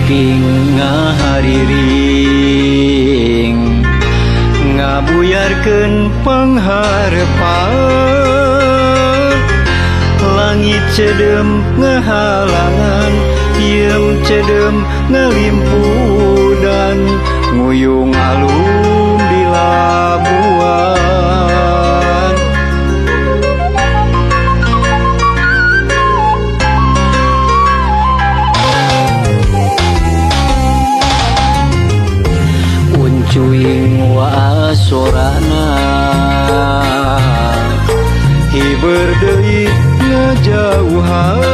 Kingking ngahariring ngabuyarkeun pangharepan. Langit cedem ngahalangan, hieum cedem ngalimpudan, nguyung alum di Labuan. Uncuing wasorana hiber deui ngajauhan,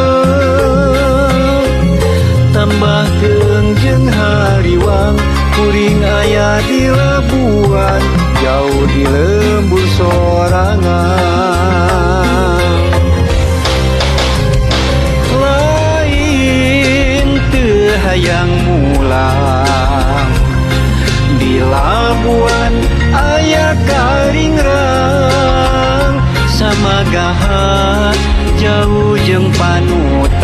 tambah keung jeung hariwang, kuring aya di Labuan, jauh di lembur sorangan. Lain teu hayang mulang, di Labuan aya karingrang, samagahan jauh jeung panutan,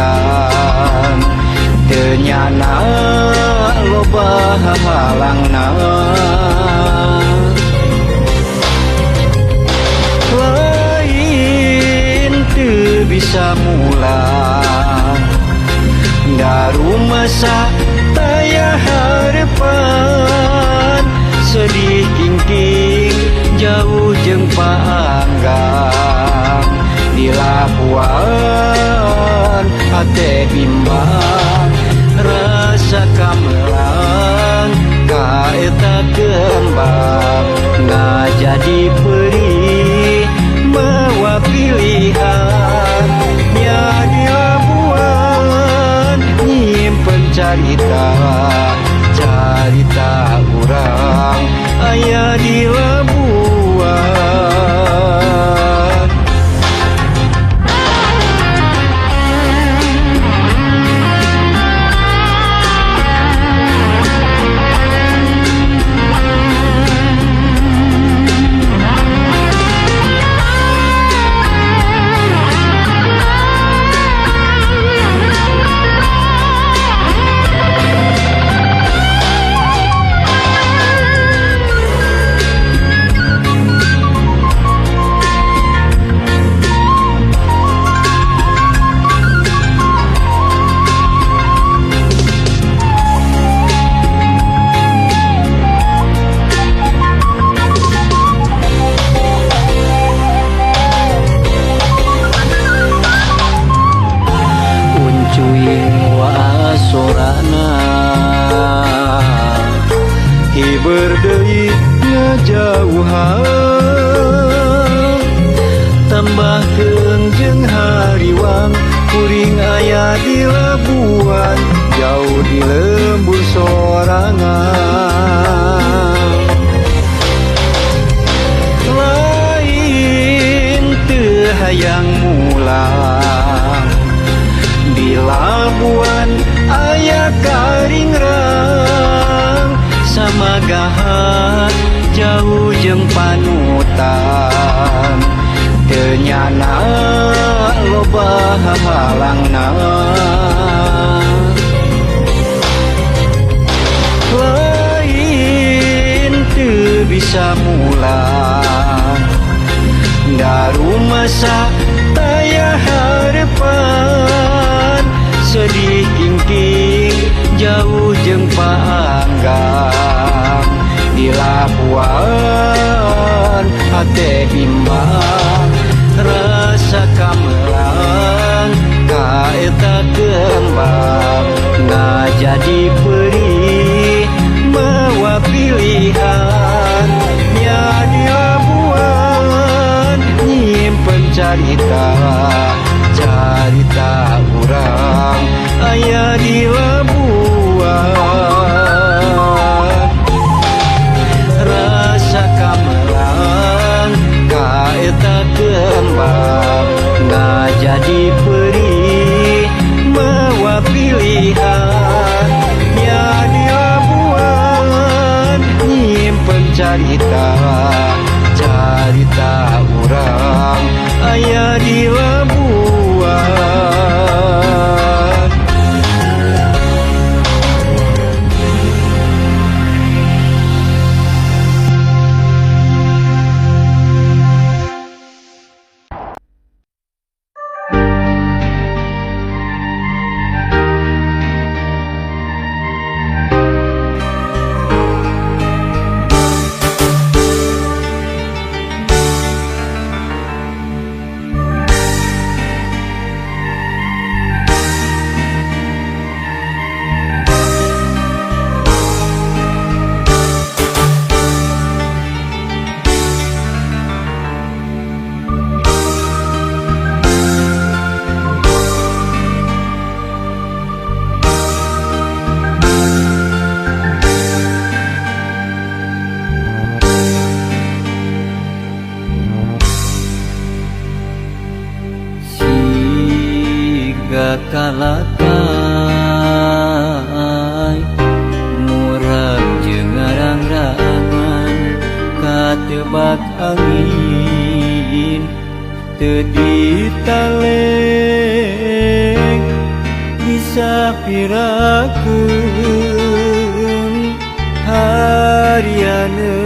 teu nyana loba hahalangna. Lain teu bisa mulang, darumasa taya harepan, sedih kingking jauh jeung paanggang, di Labuan hate bimbang, rasa kamelang ka eta kembang, ngajadi perih mawa pilihan. Nya di Labuan nyimpen carita, carita urang aya di Labuan. Uncuing wasorana hiber deui ngajauhan, tambah keung jeung hariwang, kuring aya di Labuan, jauh di lembur sorangan. Lain teu hayang mulang, di Labuan aya karingrang, samagahan jauh jeung panutan, teu nyana loba hahalangna. Lain teu bisa mulang, darumasa taya harepan, sedih kingking jauh jeung paanggang, di Labuan hate bimbang, rasa kamelang ka eta kembang, ngajadi perih mawa pilihan. Nya di Labuan nyimpen carita, carita urang aya di Labuan. Rasa kamelang ka eta kembang, ngajadi perih mawa pilihan. Nya di Labuan nyimpen carita, carita urang aya di Labuan. Jiga kalakai murag jeung ngarang-rangan katebak angin teu ditaleng bisa pirakeun harianeun.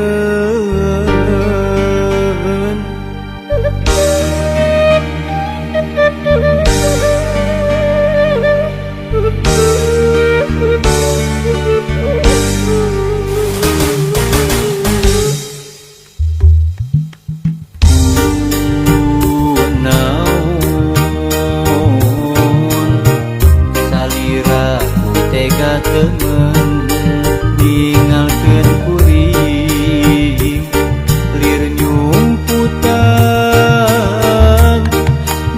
Naon salira ku tega temen ninggalkeun kuring lir nyumputan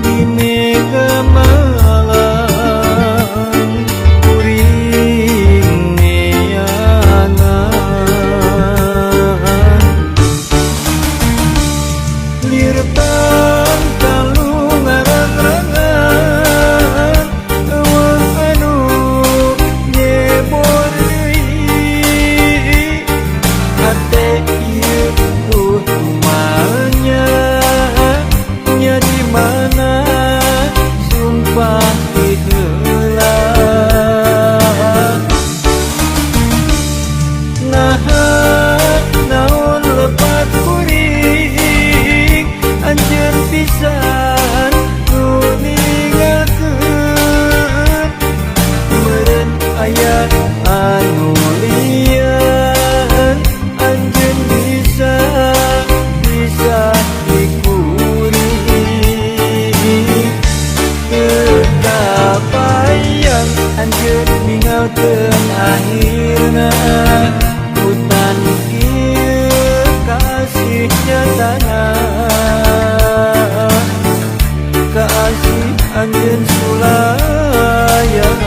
di mega malam kuring neangan lir tangkalu ngarang-rangan eueuh anu nyebor deui hate ieu duh tumanya nya di mana sumpah ti heula naha naon lepat kuring anjeun pisan nu ninggalkeun meureun aya anu lian anjeun bisa bisa dikuring teu kabayang anjeun ninggalkeun akhirna hutan ieu kasih nyatana kasih anjeun sulayang.